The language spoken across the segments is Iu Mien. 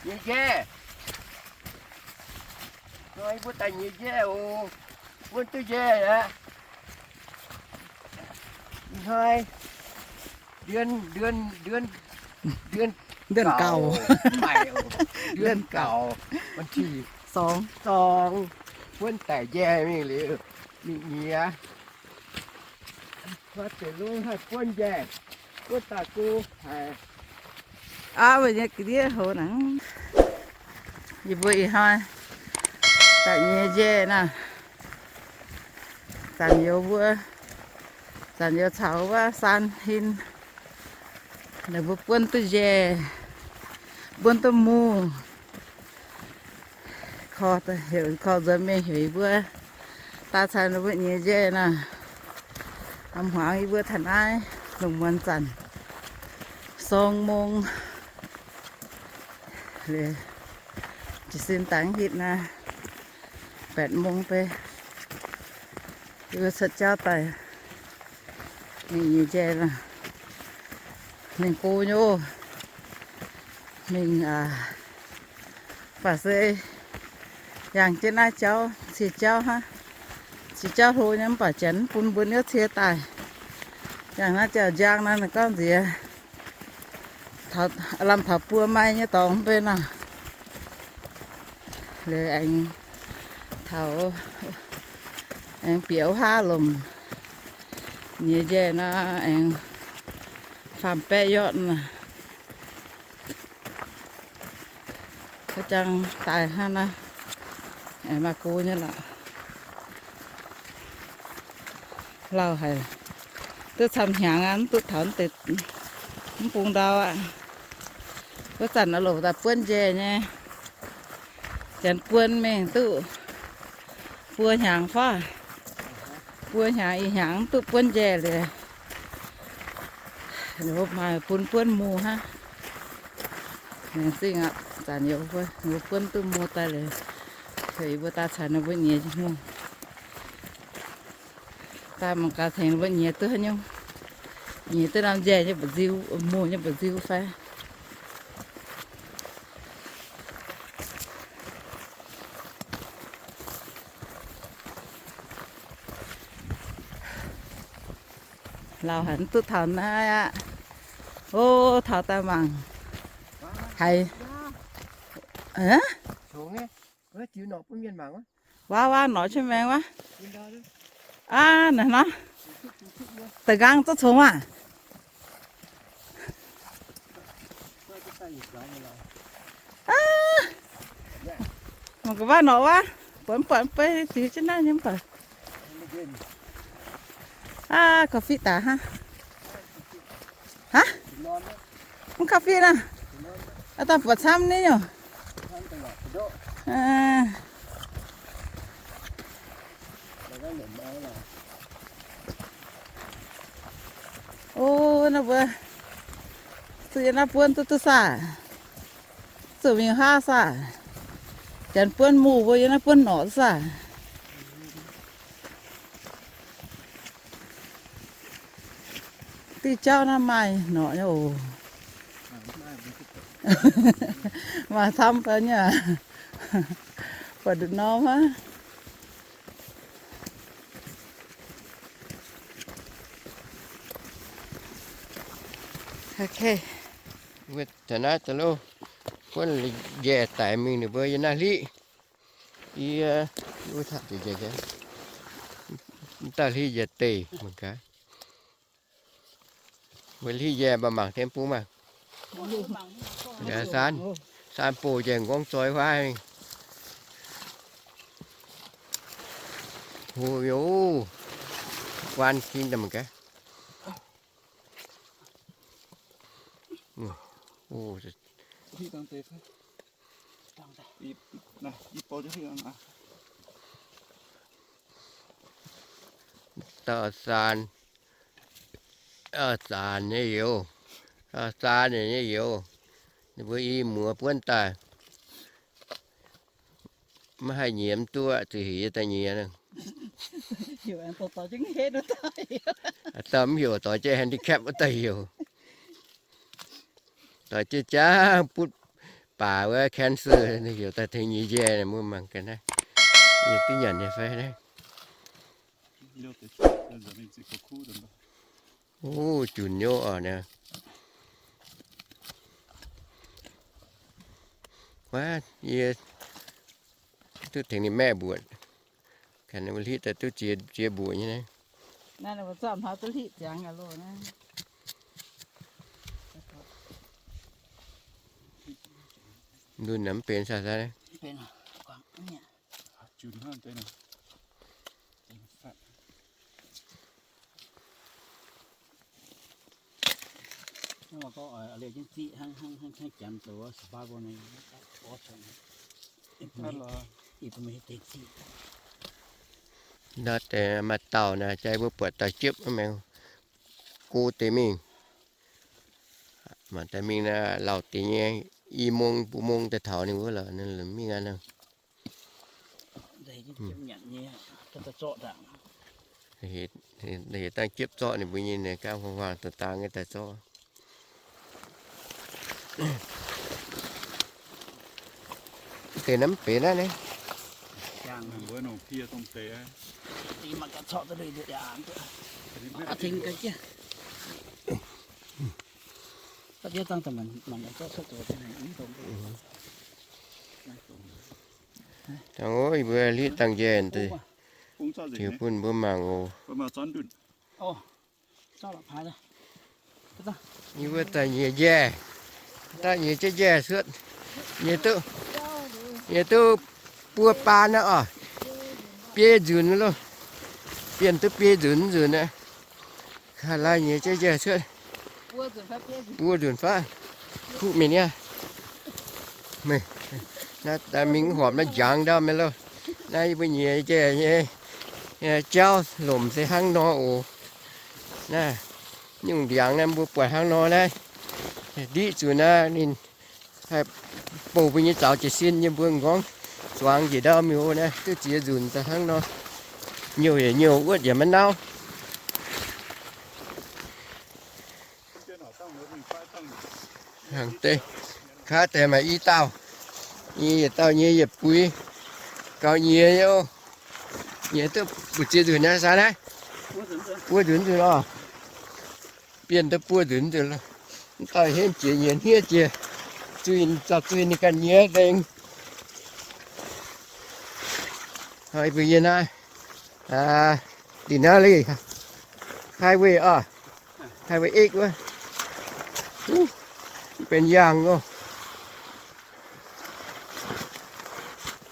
Nyiex njaeh. Hnoi mbuo daaih nyiex njaeh oc. Buonv duqv njaeh aqv. Ih hnoi เดือน เดือน เดือน เดือน เดือนเก่า เก่า mv baac เดือนเก่า วันที่ สอง สอง buonv daic njaeh mingh liuz, mingh nyiex. Hnoi deix lungh haih buonv njaeh, buonv daaih gu haic. Aav, mbuo nyei ga'ndiev hoz nangv. Yie mbuo ih hnoi daaih nyiex njaeh naaic. Zanc youz mbuo, zanc youz caux wuov Saan Hin, ninh mbuo buonv duqv njaeh, buonv duqv muoz. Korv, heuc korv nzuonx mingh heuc yie mbuo daaih caux ninh mbuo nyiex njaeh naaic. Hnangv hmuangx yie mbuo taux naaiv lungh muonz zanc สองโมง liuz, jiez sin daaih hitv naaiv แปดโมง bei, yie mbuo cuotv jauv daaih mingh nyiex njaeh naaic. Mingh go nyei oc. Mingh, aa, baac se yangh jienv naaiv jauv, cie jauv hnangv. Cie jauv hlo nyei mv baac janx mv bun mbuo niouv cie daaih. Yangh naaiv jauv njang naaiv, ninh gorngv nziex lamh taux buo mai nyei dorngx mv bei nor. Liuz aengx taux, aengx bieqc wuov haav lomc nyiex njaeh nor, aengx faam-baeqv yorqv nor. Jang daaih hnangv naaiv, aengx maaih go nyei lorqc. Lauh haic, duqv camv hnyangx aqv, mv duqv taux deix mv bung ndau aqv. Wuov zanc oix longc daaih buonv njaeh nyei. Janx buonv mingh duqv buo hnyangx fai, buo hnyangx ih hnyangx mv duqv buonv njaeh liuz, maaih bun buonv muoz hnangv. Laengz zingh aqv, zanc youz mbuo, mbuo buonv duqv muoz daaih liuz, heuc yie mbuo daaih caux ninh mbuo nyiex muoz. Daaih mangc gaax tengx ninh mbuo nyiex duqv haaix nyungc, nyiex duqv norm njaeh nyei mba'nziu, muoz nyei mba'nziu fai. Lauh haic, mv duqv taux naaiv aqv. O, taux daaih mangc haiz. Waav waav norqc qiemx maengx wuov. Aav, naaiv nor, da'nqaang zorqv congx maah. Aav, mangc gaax waav norqc wuov, buatc mv buatc mv bei ziux jienv naaiv nyei mv baac. Aav, gauh fiqv daaih hnangv. Aav, mv gauh fiqv naaiv. Aav, daaih buatc camv nyei nyungc. O, naaiv mbuo zuqc yiem naaiv buonv duqv duqv saah? Zuqc mingh haav saah? Janx buonv muoz mbuo yiem naaiv buonv norqc duqv saah? Diuh jauv naaiv maaih norqc nyei oc. Maaih camv fai nyei aqv. Buatc nduqc norm aqv. Ok. Wuov taux naaiv daaih lo, buonv njaeh daic mingh ninh mbuo yiem naaiv hlitv. Yie, wuov taux njaeh, mv dauh hlitv njaeh deic mangc gaax. Mbuo hlitv njaeh mbuo mangc deix bung maah. Saan, saan boh njaeh nqorngv zoi huaav. Ho, yo, guaan ging daaih mangc gaax. Dauh saan, aa, zaanc nyei youz, aa, zaanc nyei youz, ninh mbuo i muoz buonv daaih. Maiv haih nyiex mv duqv, zuqc heuc yie daaih nyiex. Dauh mv heuc, doix jienv handicap wuov daaih youz. Doix jienv jaav butv, baac wuov cancer, heuc daaih tengx nyei njaeh, mbuo mangc gaax naaiv, yie duqv nyanc nyei fai naaiv. Ov, junc nyei oc naaiv. Wuov, yie duqv tengx ninh maeqv mbuoqc. Ganh ninh mbuo hlitv daaih duqv ziex, ziex mbuoqc nyei naaiv. Ndunh naaiv mv benx saah, saah naaiv. Ndau deix maaih dauh naaic, jaa mbuo buatc dauh jiepv mv maengx, go deix mingh. Mangc daaih mingh naaic lauh deix nyei, i mong mbuo mong daaih taux ninh wuov lorqc, ninh mingh aqv nor. Heuc dangh jiepv zorqv ninh mbuo nyei, ninh gaamv huaang-huaang daaih dangh nyei daaih zorqv. Deix naaiv mv benx naaiv naaiv. Dangh ov, yie mbuo hlitv dangh njaeh deix, jiex bun mbuo mangc oc. Yie mbuo daaih nyiex njaeh, daaih nyiex jienv njaeh cuotv, nyiex duqv, nyiex duqv buo baan aqv oc. Biei nzunc loh, bienh duqv biei nzunc nzunc aqv. Kaaix lai nyiex jienv njaeh cuotv, buo nzunc faqv, kuv mingh niaa. Naaiv daaih mingh horpc naaiv njangx ndau mienh loh. Naaiv yie mbuo nyiex njaeh nyei jauv lomc se hnangv nor oc. Naaiv nyungc ndiangx naaiv mbuo buatc hnangv nor naaiv, ndiqv zuqc naaiv ninh haih bouh mbuo nyei zaux jiez sin nyei mbuo m'nqorngv zuangx njiec ndau mingh oc. Naaiv duqv ziex nzunc daaih hnangv nor, nyouh yaac nyouh, wuotv yaac maiv nauv. Kaav deix maaih i dauh, nyei yietc dauh nyei yietc buix gaux nyiex nyei oc. Nyiex duqv buoz ziex nzunc naaiv, saah naaiv? Buo nzunc nzunc oc. Bienh duqv buo nzunc nzunc loh. Mv dauh henv jiex nyiex hniev jiex, zuih, zaux zuih ninh ganh nyiex nzengc. Ih mbuo yie naaiv, Denali Highway oc, Highway eight wuov, benx yaangh oc.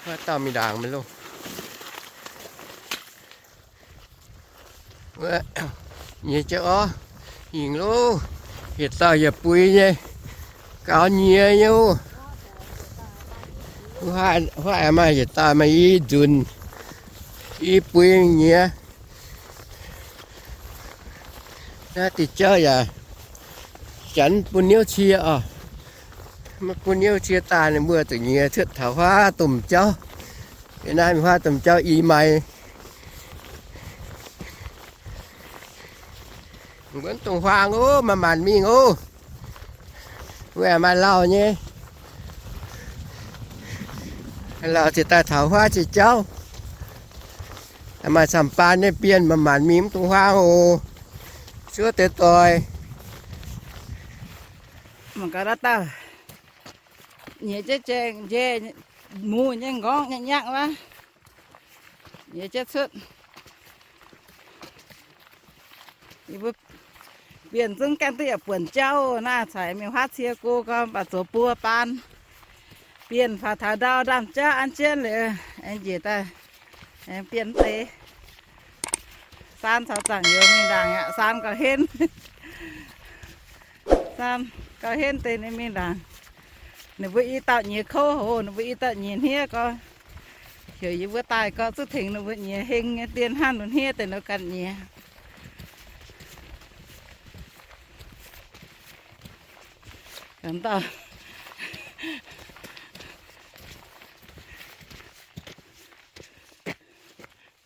Haaix dauh mingh ndaangc maiv loh. Nyiex jienv orv hingh loh, yietc dauh yietc buix nyei, gaux nyiex nyei oc. Huaav maaih yietc dauh maaih i nzunc, i buix nyiex. Naaiv diuh jauv yaac janx bun niouv cie oc. Maiv bun niouv cie daaih, ninh mbuo zuqc nyiex cuotv taux huaav domh jauv. Yie naaiv mingh huaav domh jauv i maaiz. Mbuo dongh huaang oc, manc-manc mingh oc. Mbuo aengx maaih lauh nyei. Lauh ziouc daaih taux huaav cie jauv. Maaih camv-baan nyei bienh manc-manc mingh mv dungx huaang oc. Suov deix doic. Mangc gaax naaiv dauh nyiex jienv jaeng-njaeh, muoz nyei m'nqorngv nyei nyangv wuov, nyiex jienv cuotv. Yie mbuo bienh zungv gaengh duqv yaac buonc jauv naaiv, caux mingh huaav cie go gau, mv baac zoux buo baan. Bienh faaux taux ndau ndaamv-jauv an jienv liuz, aengx njiec daaih, aengx bienh mv deix. Saan caux zaangc youz mingh ndaangc aqv. Saan gauh henv, Saan gauh henv deix ninh mingh ndaangc. Ninh mbuo i dauh nyiex kouv hoc, ninh mbuo i dauh nyiex hniev gau. Heuc yie mbuo daaih gau, zuqc tengx ninh mbuo nyiex heng nyei dien hnangv, ninh hniev deix ninh ganh nyiex. Gaax dauh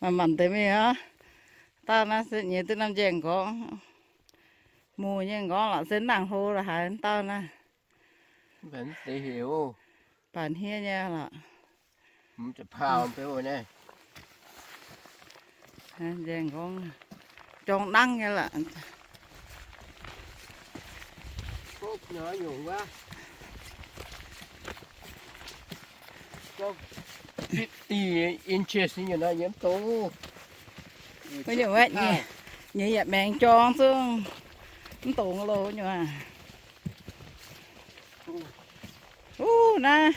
manc-manc deix mingh aqv. Dauh naaiv se nyiex duqv norm njaeh m'nqorngv, muoz nyei m'nqorngv lorqc, se nangc hlo la'haaix dauh naaiv. Mv zeiz heuc. Baac hniev nyei lorqc. Mv zeiz paauh mv beu naaiv. Nzengc gorngv jorng nangv nyei lorqc. Fifty inches nyei nor yiem dongh. Wuov nyungc, nyei yaac maengx jorng zungv mv dongz loh nyungc aac. Wuov naaiv,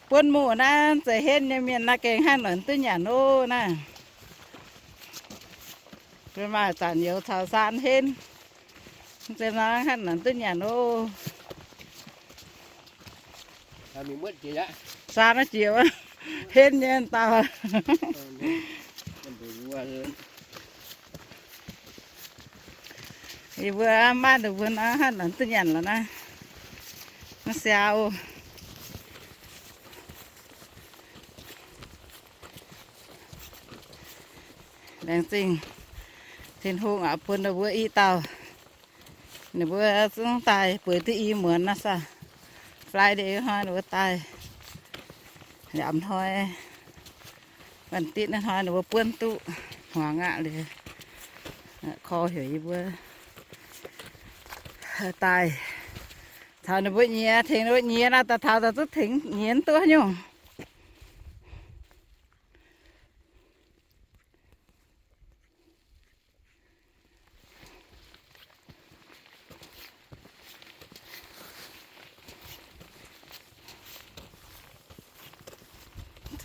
buonv muoz naaiv, zeiz henv nyei mienh naaiv gengh hnangv nor duqv nyanc oc naaiv. Mbuo maaih zanc youz caux saan henv, mv zeiz hnangv nor duqv nyanc oc. Saan naaiv jiex henv nyei dauh. Yie mbuo maaih nduqc mbuo naaiv hnangv nor duqv nyanc lorqc naaiv. Mv siaau. Laengz zingh Tin-Hungh aqc bun ninh mbuo i dauh. Ninh mbuo zungv daaih bueix diuh i muonz naaiv saah. Friday hnoi ninh mbuo daaih. Yaac hnoi, วันอาทิตย์ naaiv hnoi ninh mbuo buonv duqv hmuangx aqv liuz, korv heuc yie mbuo daaih caux ninh mbuo nyiex, tengx ninh mbuo nyiex naaiv, daaih taux daaih zungv tengx nyiex duqv nyungc.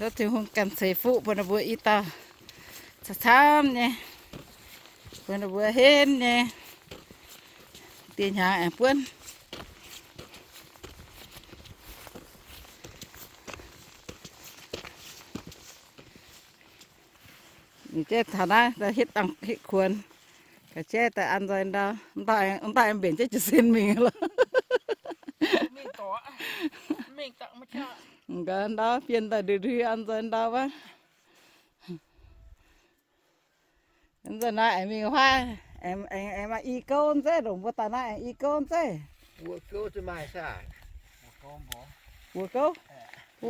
Tov Tin-Hungh ganh ceix fuqv bun ninh mbuo i dauh camv-camv nyei, bun ninh mbuo henv nyei, dieh hnyangx aengx buonv. Ninh jaiv taux naaiv daaih hitv dangh hitv kuonx, ga'jaiv daaih an nzoih ndau, mv dauh aengx mbenc jienv jiez sin mingh lorqc. Ga'ndau bienh daaih ndui-ndui an nzoih ndau wuov. Nzunc naaiv aengx mingh huaav, aengx maaih i gouv nzeiv, ndongc mbuo daaih naaiv aengx i gouv nzeiv. Buo gouv? O,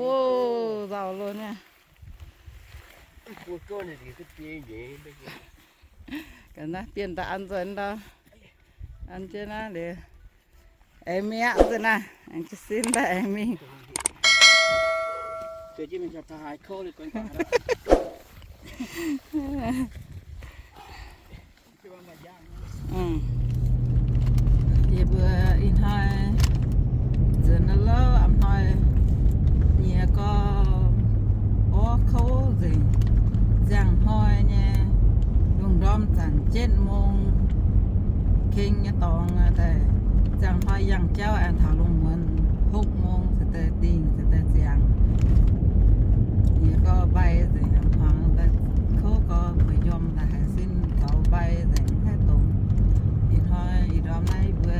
nzauh loh nyei. Ga'naaiv bienh daaih an nzoih ndau, an jienv naaiv liuz, aengx mingh aqv nzunc naaiv, aengx jiez sin daaih aengx mingh. Yie mbuo ih hnoi nzuonx naaiv louv, a'hnoi nyiex gorx orv kouv nzengc. Ziangh hnoi nyei lungh ndorm zanc เจ็ดโมง kengx nyei dorngx daaih. Ziangh hnoi yangh jauv aengx taux lungh muonz หกโมง se daaih dingh, se daaih ziangh. Yie gorx mbai nzengc, hmuangx daaih kouv gorx, bueix njormh daaih haiz sin taux mbai nzengc mv haih dongz. Ih hnoi ih ndorm naaiv yie mbuo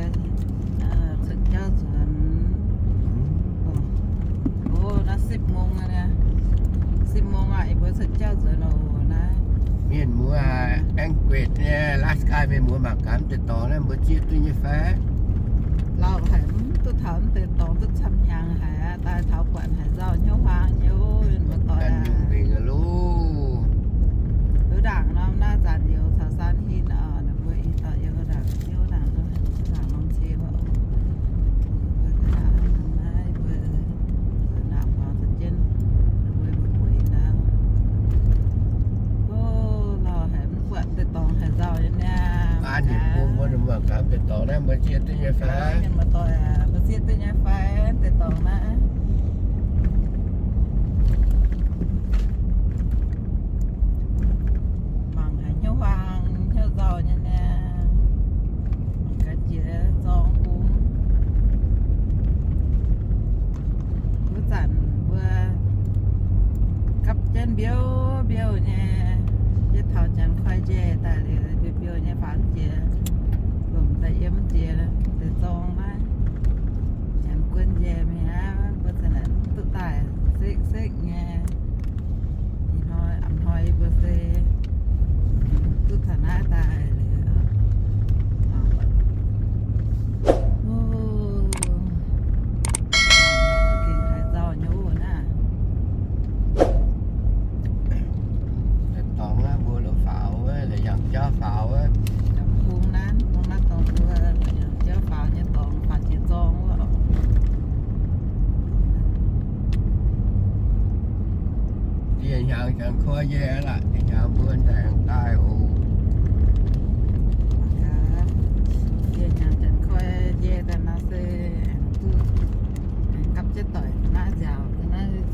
cuotv jauv nzuonx. O, naaiv สิบโมง aqv, สิบโมง aqv, yie mbuo cuotv jauv nzuonx oc naaiv. Mienh muoz, Anchorage nyei Alaska mienh muoz mangc gaax deix dorngx naaiv mbuo zieqv duqv nyei fai? Lauh haic, mv duqv taux deix dorngx duqv camv hnyangx haic aqv, daaih taux buatc haic nzauh hnyouv huaang nyei, mienh muoz doic aac. Ganh nyungc mingh loh. Heuc ndaangc norm naaiv zanc youz caux saan hin oc, ninh mbuo ih dauh youz ndaangc, youz ndaangc, ndaangc norm cie wuov. Lauh haic, mv buatc deix dorngx haic nzauh nyei niaa. An yietc bung mbuo ninh mbuo gaax deix dorngx naaiv mbuo zieqv duqv nyei fai? Mienh muoz doic aac, mbuo zieqv duqv nyei fai deix dorngx naaiv? Mangc haic hnyouv huaang hnyouv nzauh nyei niaa. Ga'jiex zorng bung. Wuov zanc mbuo gapv jienv mbiouv mbiouh nyei, yietv taux janx koi njaih daaih liuz, mbiouh mbiouh nyei faaux jiex, lomc daaih yiem jiex deix zorng naaiv. Janx guon njaih mingh aqv, mbuo za'naaic mv duqv daaih sekv sekv nyei. Ih hnoi, a'hnoi mbuo se duqv taux naaiv daaih liuz, o, mangc, mangc, mangc, mangc, mangc, mangc, mangc, mangc, mangc, mangc, mangc, Janx-koiv njaih laaix, da'nyeic mbuo daaih aengx daaih oc. Yie hnyangx janx-koiv njaih daaih nor se aengx duqv, aengx gapv jienv doic naaiv nziaauc, naaiv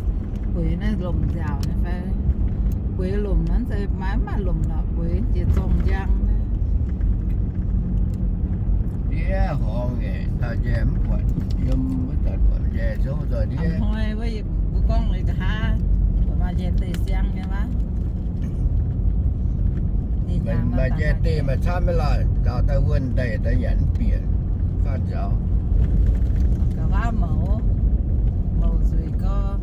bueix naaiv lomc nziaauc nyei fai? Bueix lomc naaiv se maaih, maaih lomc lorqc, bueix jiex zorng njang. Ndiev horngz nyei, taux njaih mv buatc, yiem wuov zanc buatc njaih zouv nzoih ndiev. Hnoi wuov mbuo gorngv leiz nqa'haav, buatc maaih njaih deix siang nyei waav. Maaih njaih deix maaih camv maiv lorqc, nzaaux daaih wuonh ndeic daaih nyanc mv bieqc, faanh nzaaux. Ga'waav mouc, mouc zuiz gorx,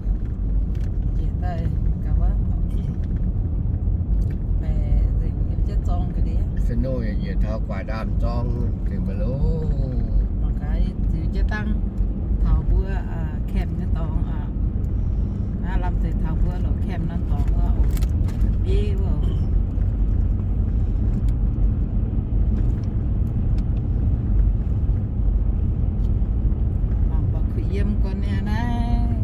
njiec daaih ga'waav mouc, baeqc nzengc yiem jienv zorng ga'ndiev. Snow yaac njiec taux guaax ndaamv-zorng nzengc maiv loh. Mangc gaax, ziux jienv dangh taux mbuo camp nyei dorngx aqv. Aav lamh zeiz taux mbuo loc camp naaiv dorngx wuov oc, bieiv wuov oc. Mangc buatc kuh yiem gorn nyei naaiv.